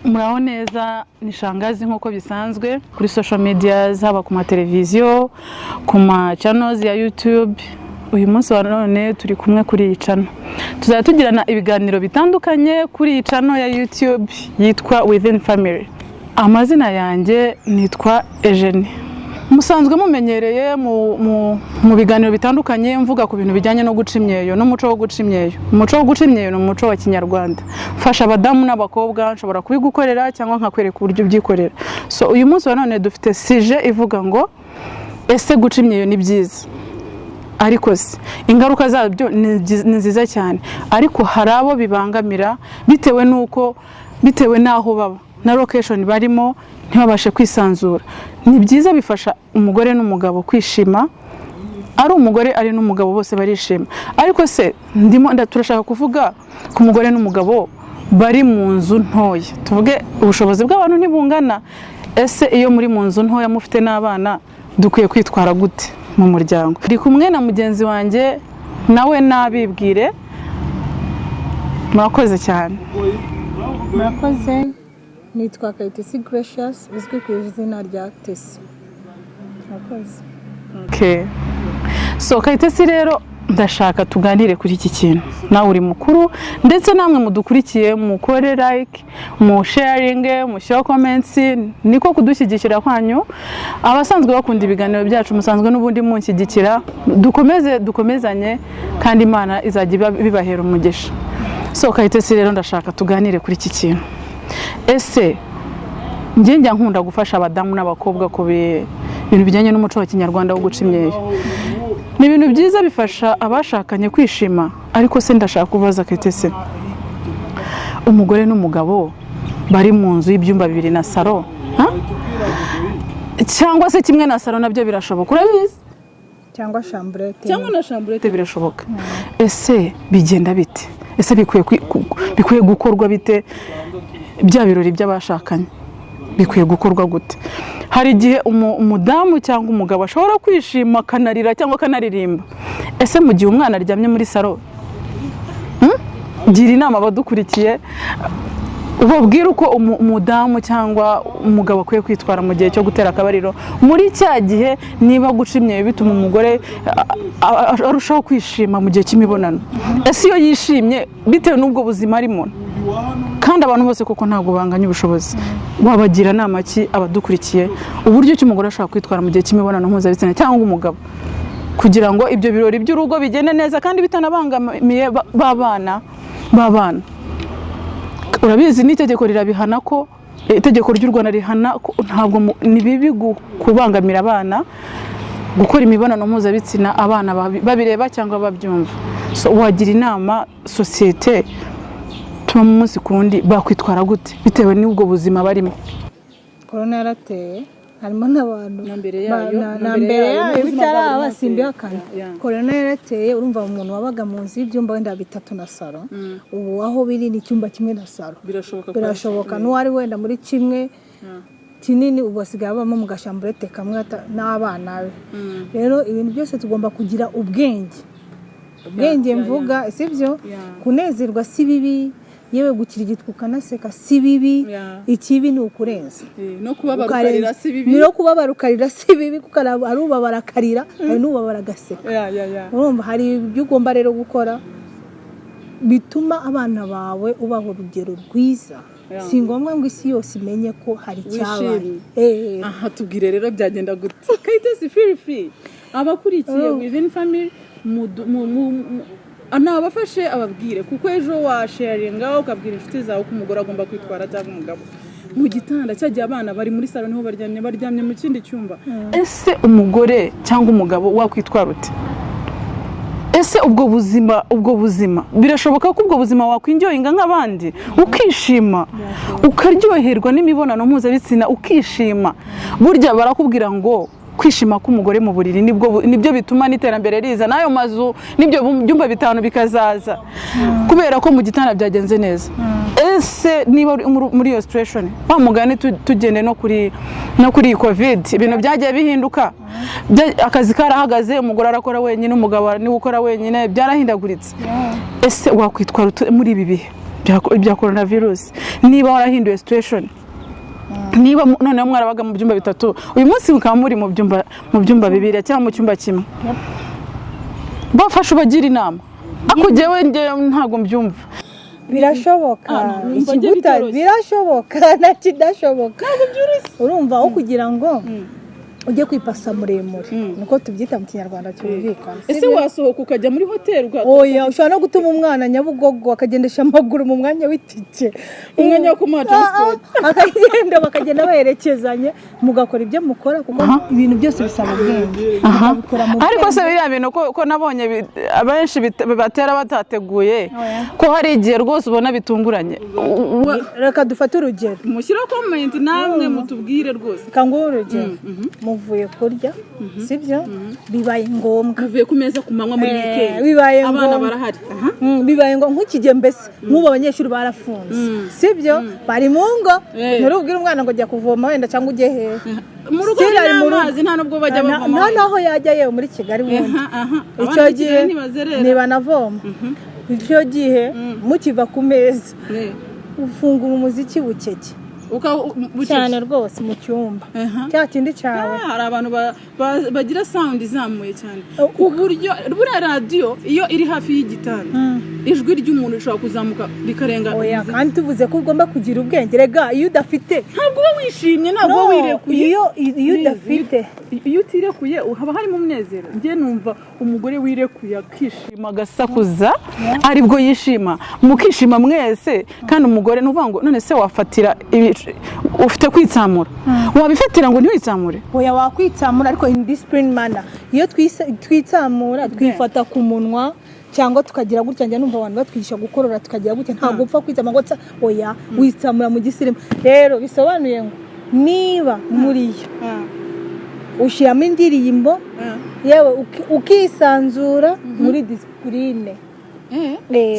Muraho neza, ni Shangazi nk'uko bisanzwe kuri social media, haba ku mateleviziyo, ku ma channels ya YouTube. Uyu munsi wa none turi kumwe kuri iyi channel, tuzajya tugirana ibiganiro bitandukanye kuri iyi channel ya YouTube yitwa Within Family. Amazina yanjye nitwa Eugenie. Musanzwe mumenyereye mu biganiro bitandukanye mvuga ku bintu bijyanye no guca imyeyo n'umuco wo guca imyeyo. Umuco wo guca imyeyo ni umuco wa Kinyarwanda. Mfasha abadamu n'abakobwa, nshobora kubigukorera cyangwa nkakwereka uburyo ubyikorera. So uyu munsi wa none dufite sujet ivuga ngo: ese guca imyeyo ni byiza? Ariko se ingaruka zabyo ni nziza cyane, ariko hari abo bibangamira bitewe n'uko, bitewe n'aho baba na location barimo, ntibabashe kwisanzura. Ni byiza, bifasha umugore n'umugabo kwishima, ari umugore ari n'umugabo, bose barishima. Ariko se ndimo turashaka kuvuga ku mugore n'umugabo bari mu nzu ntoya. Tuvuge ubushobozi bw'abantu ntibungana. Ese iyo muri mu nzu ntoya mufite n'abana, dukwiye kwitwara gute mu muryango? Ndi kumwe na mugenzi wanjye, nawe nabibwire. Murakoze cyane. Murakoze, nitwa Kayitesi Gracious, uzwi ku izina rya Tesi. Murakoze. Okay. So Kayitesi rero, ndashaka tuganire kuri iki kintu. Nawe uri mukuru, ndetse namwe mudukurikiye mukore like, mu sharing, mushyiraho comments, niko kudushyigikira kwanyu. Abasanzwe bakunda ibiganiro byacu, musanzwe n'ubundi munshyigikira, dukomeze dukomezanye, kandi Imana izajya bibahera umugisha. So Kayitesi rero, ndashaka tuganire kuri iki kintu. Ese njye njya nkunda gufasha abadamu n'abakobwa ku bintu bijyanye n'umuco wa Kinyarwanda wo guca imyeyo. Ni ibintu byiza, bifasha abashakanye kwishima. Ariko se ndashaka kubaza Kayitesi, umugore n'umugabo bari mu nzu y'ibyumba bibiri na salo, ha? Cyangwa se kimwe na salo, nabyo birashoboka, urabizi? Cyangwa chambrette. Cyangwa na chambrette birashoboka. Ese bigenda bite? Ese bikwiye gukorwa bite? Bya birori by'abashakanye bikwiye gukorwa gute? Hari igihe umudamu cyangwa umugabo ashobora kwishima akanarira cyangwa akanaririmba. Ese mu gihe umwana aryamye muri salo, Gira inama abadukurikiye, ubabwire uko umudamu cyangwa umugabo akwiye kwitwara mu gihe cyo gutera akabariro, muri cya gihe niba guca imyeyo bituma umugore arushaho kwishima mu gihe cy'imibonano. Ese iyo yishimye bitewe n'ubwo buzima arimo, kandi abantu bose koko ntabwo banganya ubushobozi, wabagira inama ki abadukurikiye, uburyo ki umugore ashobora kwitwara mu gihe cy'imibonano mpuzabitsina cyangwa umugabo, kugira ngo ibyo birori by'urugo bigende neza kandi bitanabangamiye b'abana? Urabizi, n'itegeko rirabihana, ko itegeko ry'u Rwanda rihana ko ntabwo ni bibi kubangamira abana, gukora imibonano mpuzabitsina abana babireba cyangwa babyumva. So wagira inama sosiyete tubamo umunsi ku wundi, bakwitwara gute bitewe n'ubwo buzima barimo? Korona yarateye, harimo n'abantu Na mbere yayo, na na na mbere mbere yayo, yayo n'ubuzima bwa buri bitaraba munsi. simbihakana. Korona yarateye, urumva umuntu wabaga mu nzu y'ibyumba wenda bitatu na salo, ubu aho biri ni icyumba kimwe na salo. Birashoboka. Birashoboka. N'uwari wenda muri kimwe kinini, ubu asigaye abamo mu gachambrette kamwe n'abana be. Rero ibintu byose tugomba kugira ubwenge. Ubwenge mvuga sibyo, kunezerwa si bibi, yewe gukirigitwa ukanaseka si bibi. Ikibi ni ukurenza. No kubabara Ukarenza. ukarira si bibi. Ni no kubabara ukarira si bibi, kuko hari ubabara akarira, hari n'ubabara agaseka. Urumva hari ibyo ugomba rero gukora bituma abana bawe ubaha urugero rwiza. Si ngombwa ngo isi yose imenye ko hari icyabaye. Wishimye. Eh. Aha tubwire rero, byagenda gute? Kayitesi, feel free. Abakurikiye Within Family nabafashe ababwire, kuko ejo washaringa ukabwira inshuti zawe ko umugore agomba kwitwara cyangwa umugabo mu gitanda cyagiye, abana bari muri salo, niho baryamye mu kindi cyumba. Ese umugore cyangwa umugabo wakwitwara ute? Ese ubwo buzima birashoboka ko ubwo buzima wakwenjoyinga nk'abandi, ukishima, ukaryoherwa n'imibonano mpuzabitsina, ukishima? Burya barakubwira ngo kwishima k'umugore mu buriri nibyo bituma n'iterambere riza, n'ayo mazu n'ibyo byumba bitanu bikazaza, kubera ko mu gitanda byagenze neza. Ese niba uri muri iyo situation, wa mugani, tugende no kuri iyi COVID, ibintu byagiye bihinduka. Akazi karahagaze, umugore arakora wenyine, umugabo niwe ukora wenyine, byarahindaguritse. Ese wakwitwara ute muri ibi bihe? Ibya coronavirus, niba warahinduye situation, niba noneho mwarabaga mu byumba bitatu, uyu munsi mukaba muri mu byumba bibiri cyangwa mu cyumba kimwe, bafashe ubagira inama. Ariko njyewe ntabwo mbyumva. Birashoboka. Ah, numva njye Ikiguta bitoroshye. Birashoboka na kidashoboka. Urumva, aho kugira ngo ujye kwipasa muremure, niko tubyita mu Kinyarwanda cyumvikana. Ese wasohoka ukajya muri hoteli? Oya, ushobora no gutuma umwana Nyabugogo akagendesha amaguru mu mwanya w'itike. Umwanya wo kumuha transport. Ah, ah, akagenda, bakagenda baherekezanye, mugakora ibyo mukora, kuko ibintu byose bisaba ubwenge. Mukabikora mu Ariko se bwenge. biriya bintu ko nabonye abenshi bibatera batateguye, Oya. ko hari igihe rwose ubona bitunguranye? Reka dufate urugero. Mushyiraho comment namwe mutubwire rwose. Reka nguhe urugero. Muvuye kurya, sibyo? Bibaye ngombwa. Muvuye ku meza ku manywa muri weekend. Bibaye Abana ngombwa. barahari. Aha. Bibaye ngo nk'ikige mbese nk'ubu abanyeshuri barafunze, sibyo? Bari mu ngo. Nturubwire umwana ngo jya kuvoma wenda cyangwa ujye hehe. Mu rugo Still hari ari mu rugo. n'amazi, nta nubwo bajya bavoma. Nta n'aho yajya yewe muri Kigali bundi. Aha, aha. Icyo Abana b'i gihe Kigali ntibazerera. ntibanavoma. Icyo gihe mukiva ku meza, ufungura umuziki bucece Bucece. cyane rwose mu cyumba, cya kindi cyawe. Ah, hari abantu bagira sound izamuye cyane ku buryo buriya radiyo iyo iri hafi y'igitanda, ijwi ry'umuntu rishobora kuzamuka rikarenga Oya, umuziki. kandi tuvuze ko ugomba kugira ubwenge rega. Iyo udafite Ntabwo uba wishimye, ntabwo uba No, wirekuye. iyo udafite Iyo utirekuye haba harimo umunezero. Njye numva umugore wirekuye akishima, agasakuza, aribwo yishima, mukishima mwese. Kandi umugore ni ukuvuga ngo none se wafatira ufite kwitsamura, wabifatira ngo ntiwitsamure? Oya, wakwitsamura ariko in discipline manner. Iyo twitsamura, twifata ku munwa cyangwa tukagira gutya. Njya numva abantu batwigisha gukorora, tukagira gutya. Ntabwo upfa kwitsamura ngo tsa, oya, witsamura mu gisirimu. Rero bisobanuye ngo niba muriyo ushyiramo indirimbo yewe ukisanzura muri discipline.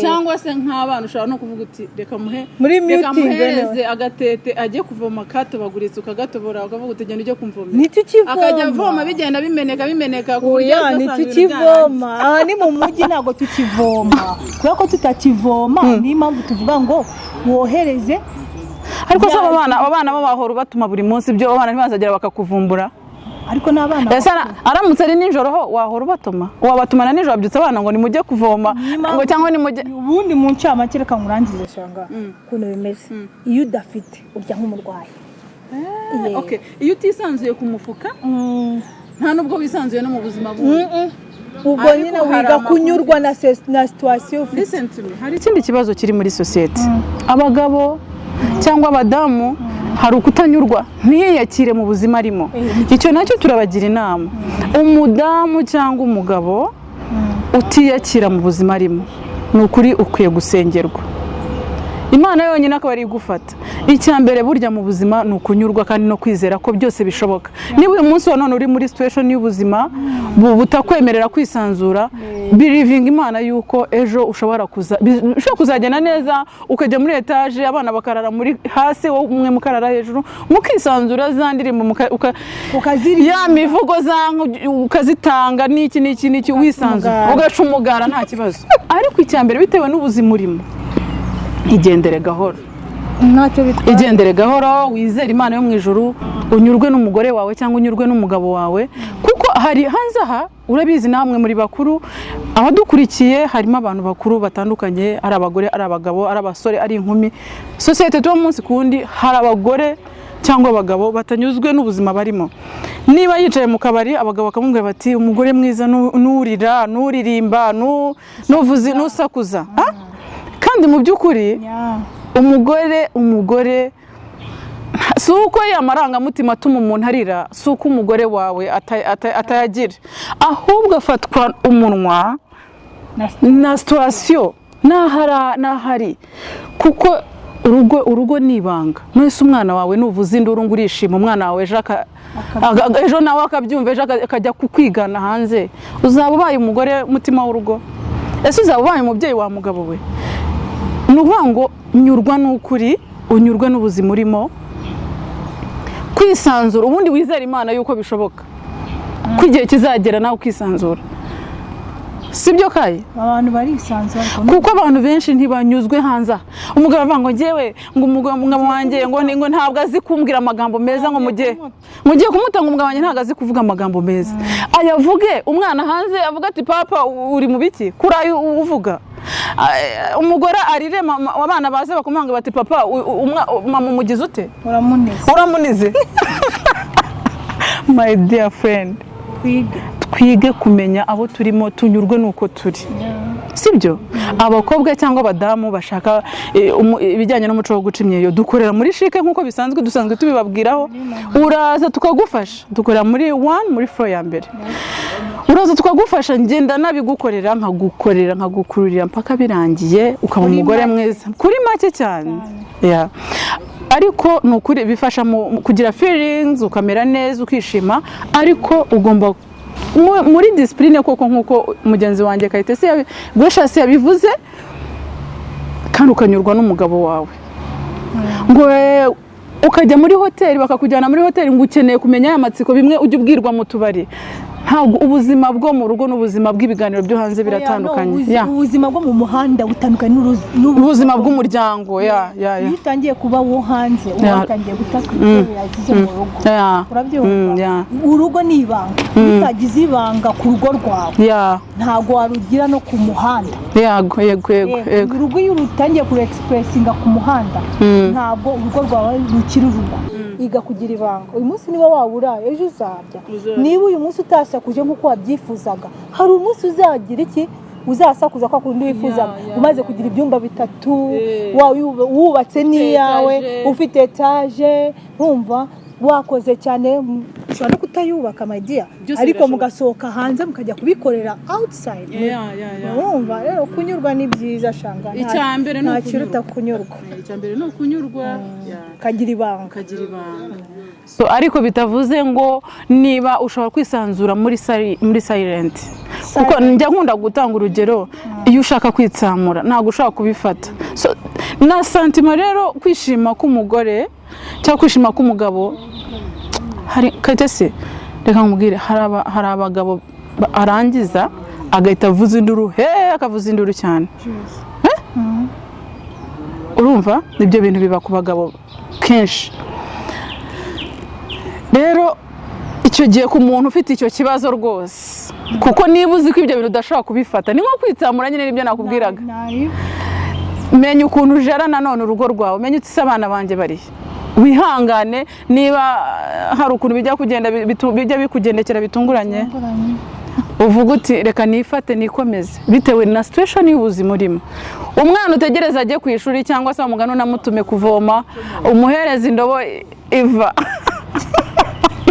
Cyangwa se nk'abana ushobora no kuvuga uti reka muhe Muri reka muting, muhereze agatete ajye kuvoma katobaguritse, ukagatobora, ukavuga uti genda ujye kumvomera. Ntitukivoma. Akajya avoma, bigenda bimeneka bimeneka ku buryo Oya, azasanga ibintu ntitukivoma. Aha ni mu mujyi, ntabwo tukivoma. Kubera ko tutakivoma, niyo mpamvu tuvuga ngo wohereze. Ariko se abo bana bo bahora ubatuma buri munsi, ibyo abana ntibazagera bakakuvumbura? Ariko n'abana Ese aramutse ari nijoro ho wahora ubatuma? Wabatumana nijoro, wabyutse abana ngo nimujye kuvoma, ngo cyangwa nimujye Ubundi mu ncamake, reka nkurangize shanga ukuntu bimeze. Iyo udafite, urya nk'umurwayi. Yeah. Okay. Iyo utisanzuye ku mufuka, nta nubwo wisanzuye no mu buzima bundi. Ubwo Ariko nyine hari wiga amakuru kunyurwa na situation ufite. Listen to me. Hari ikindi kibazo kiri muri sosiyete, abagabo cyangwa abadamu, hari ukutanyurwa, ntiyiyakire mu buzima arimo. Icyo nacyo turabagira inama. Umudamu cyangwa umugabo utiyakira mu buzima arimo, ni ukuri ukwiye gusengerwa, Imana yonyine akaba ari igufata. Icya mbere burya mu buzima ni ukunyurwa kandi no kwizera ko byose bishoboka. Niba uyu munsi wa none uri muri situation y'ubuzima butakwemerera kwisanzura, believinga Imana yuko ejo ushobora kuza, bishobora kuzagenda neza, ukajya muri etaje, abana bakarara muri hasi, wowe umwe mukarara hejuru, mukisanzura, za ndirimbo Ukaziririmba. ya mivugo za ukazitanga n'iki n'iki n'iki, wisanzura. Umugara. Ugaca umugara nta kibazo. Ariko icya mbere, bitewe n'ubuzima urimo, igendere gahoro. Ntacyo bitwaye. Igendere gahoro, wizere Imana yo mu ijuru, unyurwe n'umugore wawe cyangwa unyurwe n'umugabo wawe, kuko hari hanze aha, urabizi namwe muri bakuru, abadukurikiye harimo abantu bakuru batandukanye, ari abagore, ari abagabo, ari abasore, ari inkumi. Sosiyete tuba umunsi ku wundi, hari abagore cyangwa abagabo batanyuzwe n'ubuzima barimo. Niba yicaye mu kabari, abagabo bakamubwira bati umugore mwiza nurira, nuririmba, nuvuzi, nusakuza. Ah? Kandi mu by'ukuri umugore si uko ya marangamutima atuma umuntu arira, si uko umugore wawe atayagira, ahubwo afatwa umunwa na situation n'ahari, kuko urugo ni ibanga. None umwana wawe nuvuza induru ngo urishima, umwana wawe ejo ejo nawe akabyumva, ejo akajya kukwigana hanze, uzaba ubaye umugore mutima w'urugo? Ese uzaba ubaye umubyeyi wa mugabo we? Ni ukuvuga ngo nyurwa n'ukuri, unyurwe n'ubuzima urimo, kwisanzura, ubundi wizere Imana yuko bishoboka ko igihe kizagera nawe ukisanzura. Sibyo kayi? Abantu barisanzura, ariko Kuko abantu benshi ntibanyuzwe hanze aha. Umugabo avuga ngo njyewe, ngo umugabo wanjye ngo ntabwo azi kumbwira amagambo meza, ngo mugiye kumutanga, umugabo wanjye ntabwo azi kuvuga amagambo meza. Ayavuge umwana hanze avuga ati: "Papa, uri mu biki kurayi uvuga?" Umugore arire, mama, abana baze bakomanga bati: "Papa, mama umugize ute?" Uramunize. Uramunize. My dear friend, Twige. Twige kumenya abo turimo, tunyurwe n'uko turi, sibyo? Abakobwa cyangwa abadamu bashaka ibijyanye n'umuco wo guca imyeyo, dukorera muri CHIC nk'uko bisanzwe, dusanzwe tubibabwiraho. Uraza tukagufasha. Dukorera muri one, muri floor ya mbere. Uraza tukagufasha, ngenda nabigukorera, nkagukorera, nkagukururira mpaka birangiye, ukaba Kuri umugore make. mwiza kuri make cyane. Yeah. Ariko ni ukuri bifasha mu kugira feelings, ukamera neza, ukishima, ariko ugomba muri discipline koko, nk'uko mugenzi wanjye Kayitesi Gracious yabivuze, kandi ukanyurwa n'umugabo wawe. Ngo ukajya muri hoteli, bakakujyana muri hoteli ngo ukeneye kumenya aya matsiko, bimwe ujya ubwirwa mu tubari. Ntabwo ubuzima bwo mu rugo n'ubuzima bw'ibiganiro byo hanze biratandukanye. Oya, no, ubuzima bwo mu muhanda butandukanye Ubuzima bw'umuryango, ya. Iyo utangiye kuba wo hanze, uba watangiye gutaka ibyo yashyize mu rugo. Urabyumva? Ya. Urugo ni ibanga. Iyo utagize ibanga ku rugo rwawe, ntabwo warugira no ku muhanda. Yego. Urugo iyo urutangiye kuru expressinga ku muhanda, ntabwo urugo rwawe rukiri urugo. Iga kugira ibanga. Uyu munsi niba wabura, ejo uzarya. Niba uyu munsi utasakuje nk'uko wabyifuzaga, hari umunsi uzagira iki, uzasakuza kwa kundi wifuzaga, umaze kugira ibyumba bitatu, wubatse n'iyawe, etaje. Ufite etaje, wumva wakoze cyane. Ushobora no kutayubaka, my dear, Byose ariko birashoboka. mugasohoka hanze, mukajya kubikorera outside. Urumva rero, kunyurwa ni byiza, shanga. Icya mbere ni Nta kiruta kunyurwa. Icya mbere ni ukunyurwa. Ukagira ibanga. Ukagira ibanga. So, ariko bitavuze ngo niba ushobora kwisanzura muri silent, kuko njya nkunda gutanga urugero: iyo ushaka kwitsamura, ntabwo ushobora kubifata. So, na sentiment rero, kwishima k'umugore cyangwa kwishima k'umugabo, hari Kayitesi, reka nkubwire, hari abagabo arangiza agahita avuza induru, he, akavuza induru cyane. Urumva ibyo bintu biba ku bagabo kenshi. Rero icyo gihe, ku muntu ufite icyo kibazo rwose, kuko niba uzi ko ibyo bintu udashobora kubifata, ni nko kwitsamura nyine, nibyo nakubwiraga. Menya ukuntu ujera nanone urugo rwawe, menya uti: "Se abana banjye barihe?" Wihangane niba hari ukuntu bijya kugenda, bijya bikugendekera bitunguranye, uvuga uti: "Reka nifate, nikomeze," bitewe na situation y'ubuzima urimo. Umwana utegereza ajye ku ishuri, cyangwa se umugani unamutume kuvoma, umuhereza indobo iva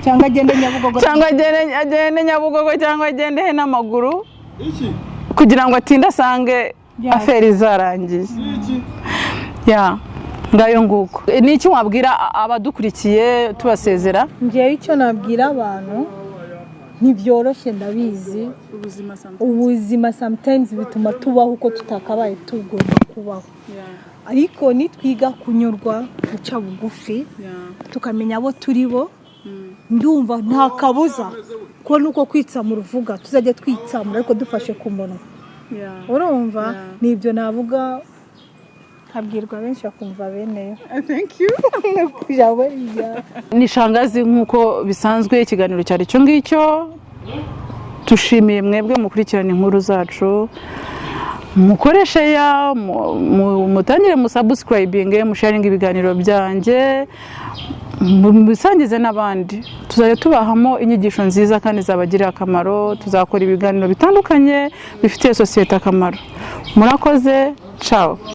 Cyangwa agende Nyabugogo. Cyangwa agende Nyabugogo, cyangwa agende he n'amaguru, kugira ngo atinde asange affaires zarangiye. Ya, ngayo nguko. Ni iki wabwira abadukurikiye tubasezera? Ngewe icyo nabwira abantu, ntibyoroshye, ndabizi. Ubuzima sometimes bituma tubaho uko tutakabaye tugomba kubaho, ariko nitwiga kunyurwa, guca bugufi, tukamenya abo turi bo, ndumva nta kabuza ko nuko kwitsamura uvuga, tuzajya twitsamura ariko dufashe ku munwa. Urumva, nibyo navuga, nkabwirwa benshi bakumva beneyo. Thank you. Ijambo rya Ni shangazi nk'uko bisanzwe, ikiganiro cyari icyo ngicyo. Tushimiye mwebwe mukurikirana inkuru zacu, mukoreshe ya mutangire musubscribinge, musharinge ibiganiro byanjye, mubisangize n'abandi. Tuzajya tubahamo inyigisho nziza kandi zabagirira akamaro. Tuzakora ibiganiro bitandukanye bifitiye sosiyete akamaro. Murakoze, ciao.